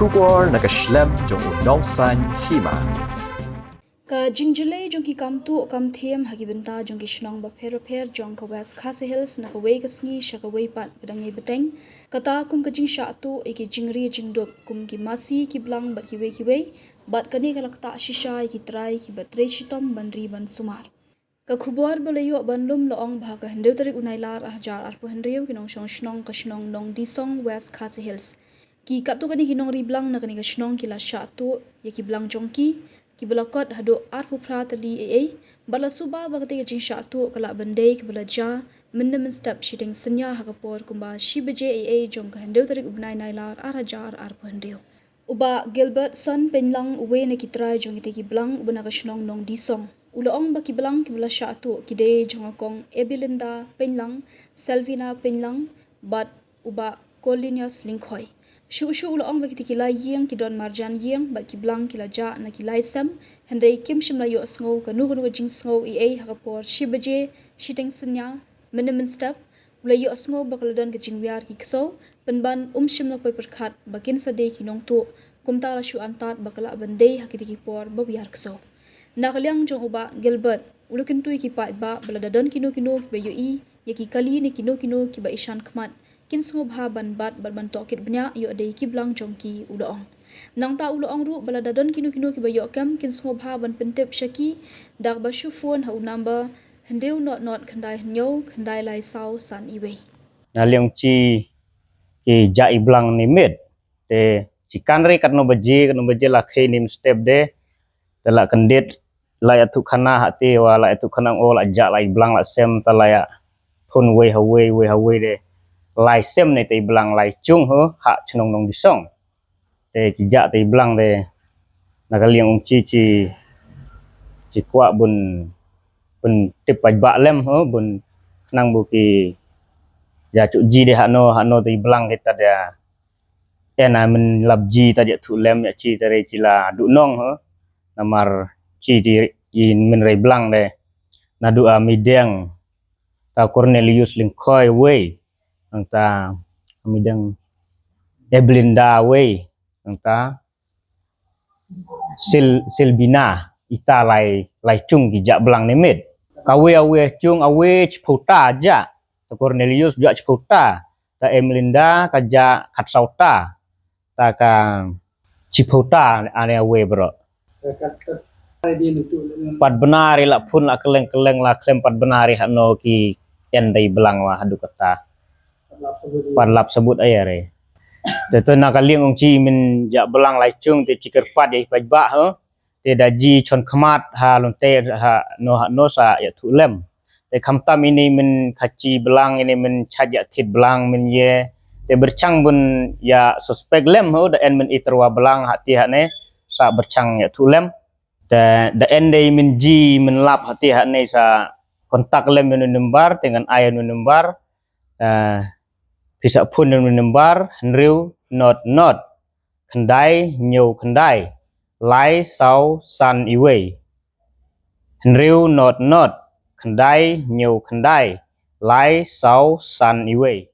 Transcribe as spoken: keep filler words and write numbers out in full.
Khubor na ka shlem jong u nongsan hima. Ka jingjyllei jong ki kam tuh kam thiem ha ki bynta jong ki shnong bapher bapher jong ka West Khasi Hills na kawei ka sngi sha kawei pat ka dang ïai bteng. Kata kum ka jingshah tuh ïa ki jingri jingduk kum ki masi ki blang bad kiwei kiwei. Bad kane ka la ktah shisha ïa ki trai kiba trei shitom ban ri ban sumar. Ka khubor ba la ïoh ban lum la ong ba ha ka hynriew tarik u Nailar ar hajar arphew hynriew ki nongshong shnong ka shnong Nongdisong West Khasi Hills ki katto katne ki nongri blang na kane ka shnong ki la shah tuh ïa ki blang jong ki kiba la kot haduh arphew phra tylli ei ei. Bad la suba ba katei ka jingshah tuh ka lah ban dei kaba la jia mynne mynstep shiteng synñia ha ka por kumba shi baje ei ei jong ka hynriew tarik u bnai Nailar ar hajar arphew hynriew. U Bah Gilbertson Pynlang uwei na ki trai jong kitei ki blang uba na ka shnong Nongdisong u la ong ba ki blang kiba la shah tuh ki dei jong ka Kong Ebelinda Pynlang, Selvina Pynlang bad u Bah Colinius Lyngkhoi. Shuh shuh u la ong ba kitei ki lai ïing ki don marjan ïing bad ki blang ki la jah na ki lai sem, hynrei kim shym la ïohsngew kano kano ka jingsngew ei ei ha ka por shi baje shiteng synñia mynne mynstep. U la ïohsngew ba ka la don ka jingwiar ki ksew pynban um shym la poi pyrkhat ba kin sa dei ki nongtuh. Kumta la shu antad ba ka lah ban dei ha kitei ki por ba wiar ksew. Na ka liang jong u Bah Gilbert u la kyntu ïa ki paidbah ba lada don kino kino kiba ïohi ïa ki kali ne kino kino kiba ishan khmat kin sngewbha ban bat bad ban tohkit bniah ïoh dei ki blang jong ki, u la ong. Nangta u la ong ruh ba lada don kino kino kiba ïoh kem kin sngewbha ban pyntip sha ki da kaba shu phone ha u number hynriew not not khyndai hynñiew khyndai lai saw san iwei. Na liang chi ki jah i blang ne miet te chi kan re katno baje katno baje la khei ne mynstep de te la kyndit la ïathuh khana ha te wa la ïathuh khana o la jah la i blang la sem ta la ïa phone wei ha wei wei ha wei de lai sem ne te i blang lai chung ho ha chnong Nongdisong. Te ki jah te i blang te na ka liang ong chi chi chi kwah bun bun tip paidbah lem ho bun khnang bu ki ja chu ji de hano hano te i blang kita de en a min lap ji ta de thu lem ya chi te re chi la du nong ho namar chi ti i min rei blang de na du a mideng ta Cornelius Lyngkhoi wei nang ta mideng Ebelinda wei nang ta Sil Silbina ita lai lai chung ki jah blang ne miet. Ka wei a wei chung a wei chiphuta jah ta Cornelius jah chiphuta ta Emelinda ka jah khat sauta ta ka chiphuta ane a wei bro. Pat bnari la phun la keleng keleng la klem pat bnari hano ki en dei blang wa hadu kata. Pat lap sabut ai are. Te to na ka liang ong chi min jah blang lai chung te chi kyrpad ya i paidbah ho. Te da ji chon khmat ha lon te ha no ha no sa ya thu lem. Te khamtam ini min khachi blang ini min chaj ya thit blang min ye. Te berchang bun ya suspek lem ho da en min iterwa blang ha ti ha ne sa berchang ya thu lem. Te da en dei min ji min lap ha ti ha ne sa kontak lem nu number te ngan ai nu number. Pisa phun nu number hynriew not not khyndai hynñiew khyndai lai saw san iwei. Hynriew not not khyndai hynñiew khyndai lai saw san iwei.